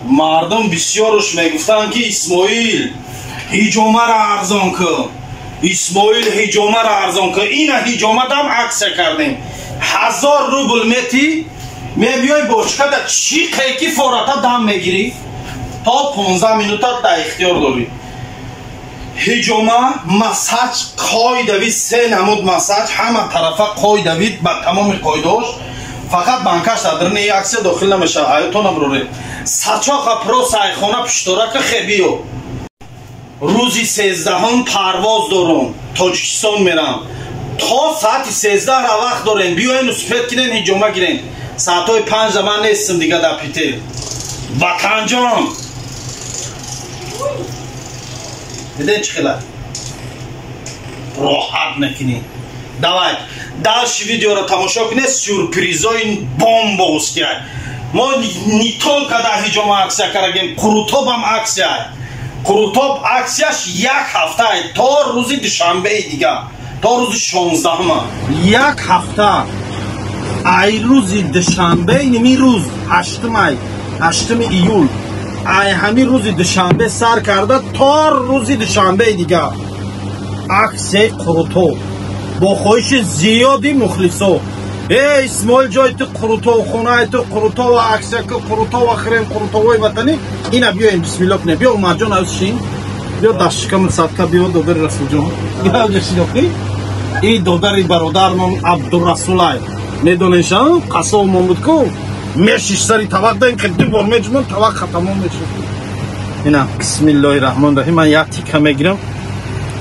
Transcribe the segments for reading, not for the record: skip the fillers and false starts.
Мардум бисёруш мегуфтанд, ки Исмоил, ҳиҷомаро арзон кун, Исмоил, ҳиҷомаро арзон кун. Ина ҳиҷомадам аксия кардем. 1000 рубл мети, мебиёй, бочкада чӣ қеки фората дам мегирӣ, то 15 минута дар ихтиёр дорӣ. Ҳиҷома, массаж қоидави, се намуд массаж, ҳама тарафа қоидави, ба тамоми қоидаош. Фақат банкаш дар даруни аксия дохил намешавад. Ҳаётона броре сачоқа про сайхона пишторака хебиё. Рӯзи 13-ҳум парвоз дорум, Тоҷикистон мерам. То соати 13-ра вақт дорем, биёен, успеть кинен, ҳиҷома гирен. Соатҳои 5-да ман нестам дига дар Питер. Ватанҷон, диден, чӣ хела роҳат мекунӣ. Давай дальше видеоро тамошо кунед, сюрпризои бомбовский. Мо не только дар ҳиҷома аксия кардагем, қурутобам аксия. Қурутоб аксияш як ҳафта, то рӯзи душанбеи дига, то рӯзи 16-ма, як ҳафта. Ай рӯзи душанбе, ними рӯз 8-май, 8 июл, ай ҳамин рӯзи душанбе сар карда то рӯзи душанбеи дига аксияи қурутоб бо хоҳиши зиёди мухлисо. Э, Исмоил, ҷои ту қурутобхонаи ту, қурутова аксия ку, қурутова хӯрем, қурутовои ватанӣ. Ина биёем, бисмилло кунем. Биё, Умарҷон, шин, биё, дастшикаму садка. Биё, додари Расулҷон, биёи. И додари бародармон Абдурасулай, медонеша, қассобмон буд ку, мешиш сари тавақ даин, ки ду бор меҷумон, тавақ хатамон мешуд. Ина, бисмиллоҳи раҳмони раҳим. Ман як тика мегирам,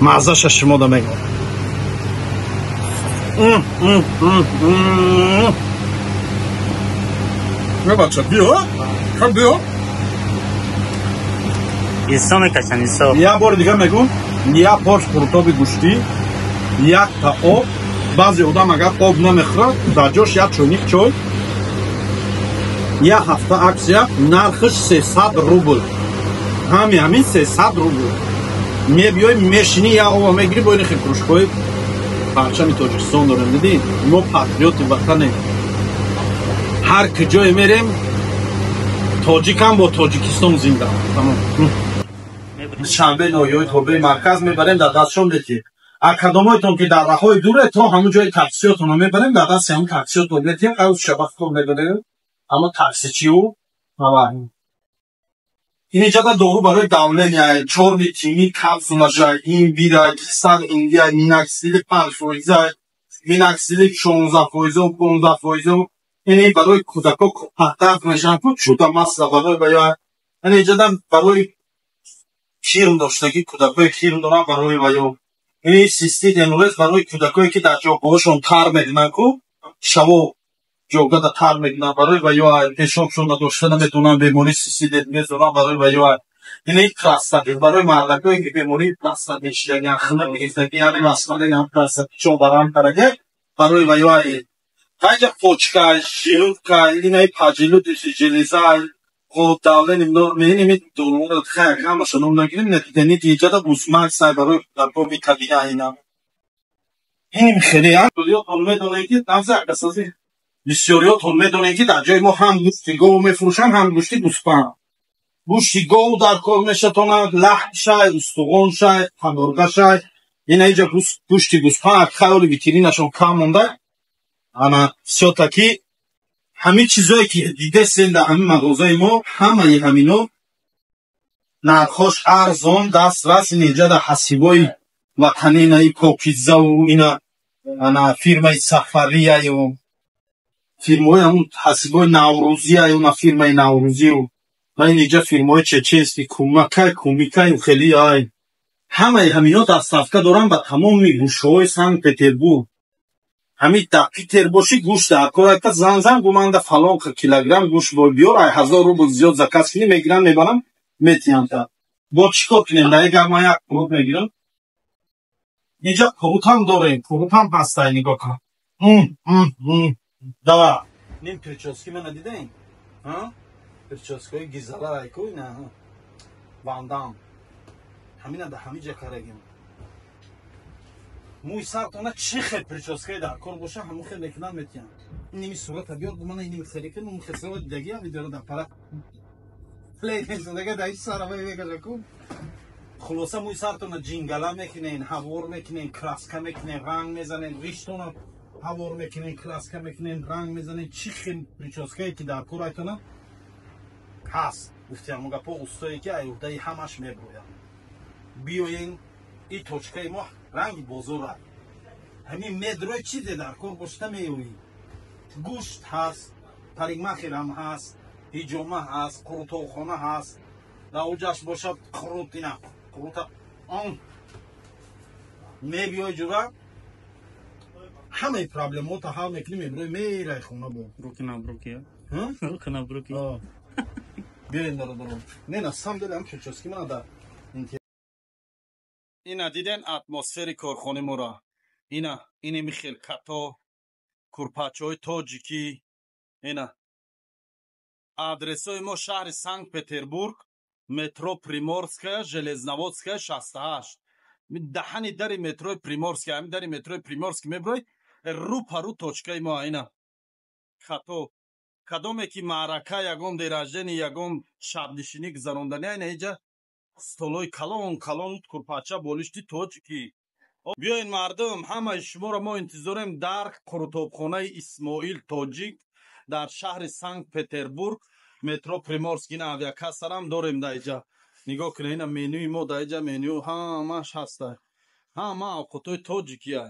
маззаша шумо да мегӯям. Не, бача, биё, кам биё. Исо мекашан, исо. Як бори дига мегӯм: як пош қурутоби гӯштӣ, якта об. Баъзе одам агар об намехӯрад, дар ҷош як чойник чой. Як ҳафта аксия, нархаш 300 рубл, ҳами ҳамин 300 рубл. Мебиёй, мешинӣ, як оба мегирӣ. Бо ин хел кружкаҳои парчами Тоҷикистон дорем. Дидӣ, мо патриоти ватанем. Ҳар куҷое мерем, тоҷикам бо Тоҷикистон зинда. Тамом. Душанбе, ноҳияҳои тобеи марказ мебарем, дар дастшон метиҳем. А кадомоятон ки дар раҳҳои дуре, то ҳамун ҷои таксиётонро мебарем, дар дасти ҳамун таксиётон метиҳем. Қавз шабахтон медонем, ҳама таксичиу ава. Ин иҷада дору барои давления, чёрный тмин капсулаша, имбира, кисал индия, миноксидили 5 фоиза, миноксидили 16 фоиза, 15 фоиза. Ин барои кӯдако пахтаф мешаванд ку, чуда масла барои вая. Ин иҷада барои кирм доштагӣ, кӯдакое кирм доранд, барои ваё. Ин цистит, энурез барои кӯдакое ки дар ҷогоҳошон тар мекунанд ку, шаво ҷогада тар мекунанд, барои ваё. Пешобшон надошта наметавонанд, бемории цистит, энурез доранд, барои ваё. Ин простатит барои мардакое ки бемории простат мешидагиан, хунук гирифтагӣ, яъне масъалаи простатичон барам карага, барои ваё. Ҳайҷа почка, желудка, инаи поджелудочная железа, давление норме. Доруҳоро хайр, ҳамаша ном нагирем. Надиданид, иҷада бусмаксай барои кӯдакҳо, витамина. Ина ин хеле медонед, ки навзакасази бисёриётон медонед, ки дар ҷои мо ҳам гӯшти гов мефурӯшанд, ҳам гӯшти гӯспанд. Гӯшти гов дар кор мешатонад, лаҳм шай, устуғон шай, қабурға шай. Ина иҷа гӯшти гӯспанд, хаёли витринашон кам монда. Ана, всё-таки ҳамин чизое ки дидесен дар ҳамин мағозаи мо, ҳамаи ҳамино нархош арзон, дастрас. Ин иҷада ҳасибои ватанӣ, инаи Покизаву, ина ана фирмаи Сафарияю, фирмаҳои ҳамун ҳасибои наврӯзияю, на фирмаи наврӯзию, ва ин иҷа фирмаҳои чеченский, кумакай, кумикаю, хели ай. Ҳамаи ҳамино доставка доранд ба тамоми гӯшаҳои Санкт Петербург. Ҳамин дар Питер бошӣ, гӯшт дар кор айта, зан зан, гуманда фалон килограмм гӯшт бо биёр, ай 1000 рубл зиёд заказ кунӣ, мегирам, мебарам, метиҳам. Та бо чӣ кор кунем? Дар як ман як қурут мегирам. Инҷа қурутам дорем, қурутам ҳастай, нигоҳ кун. Дава ним прически мана дидем, прическаи гизала райку, ина вандам, ҳамина да ҳамиҷа карагим. Мӯи сартона чӣ хел прическаи дар кор боша, ҳамон хел мекунам, метиҳам. Иними сурата биёр, мана иними хеле ки мун хел дидагиам видеоро дар пара. Плей дар сара мекаша ку. Хулоса, мӯи сартона ҷингала мекунен, ҳавор мекунен, краска мекунен, ранг мезанен, риштона ҳавор мекунен, краска мекунен, ранг мезанен. Чӣ хел прическа е ки дар кор айтона ҳаст, гуфтиам гапо, устое ки аюҳдаи ҳамаш меброяд. Биёен, и точка и мо ранги бозора. Ҳамин медрои, чизе дар кор бошта, меёӣ. Гӯшт ҳаст, парикмахер ам ҳаст, ҳиҷома ҳаст, қурутовхона ҳаст. Дар оҷаш бошад қурут, ина қурута он мебиёй, ҷура, ҳамаи проблемаота ҳал мекунӣ, мебирои, мерай хона бо. Руки на бруки. Руки на бруки. Биёен, бародарон. Не, на самом деле ҳам прически мана дар ина диден, атмосфери корхонаи моро. Ина инеми хел като курпачаҳои тоҷикӣ. Ина адресҳои мо: шаҳри Санкт Петербург, метро Приморская, Железноводская, 68. Даҳани дари метрои Приморская, ҳамин дари метрои Приморский мебурой, рӯ па рӯ точка и мо. Ина хато кадоме ки маърака, ягон день рождения, ягон шабнишинӣ гузарондани, ина иҷа столои калон калон, курпача, болишти тоҷикӣ. Биёед, мардум, ҳамаи шуморо мо интизорем дар қурутобхонаи Исмоил Тоҷик дар шаҳри Санкт Петербург, метро Приморский. Ина авиакассарам дорем дар иҷа. Нигоҳ кунед, ина менюи мо дар иҷа, меню ҳамаш ҳаста, ҳама авқотҳои тоҷикия.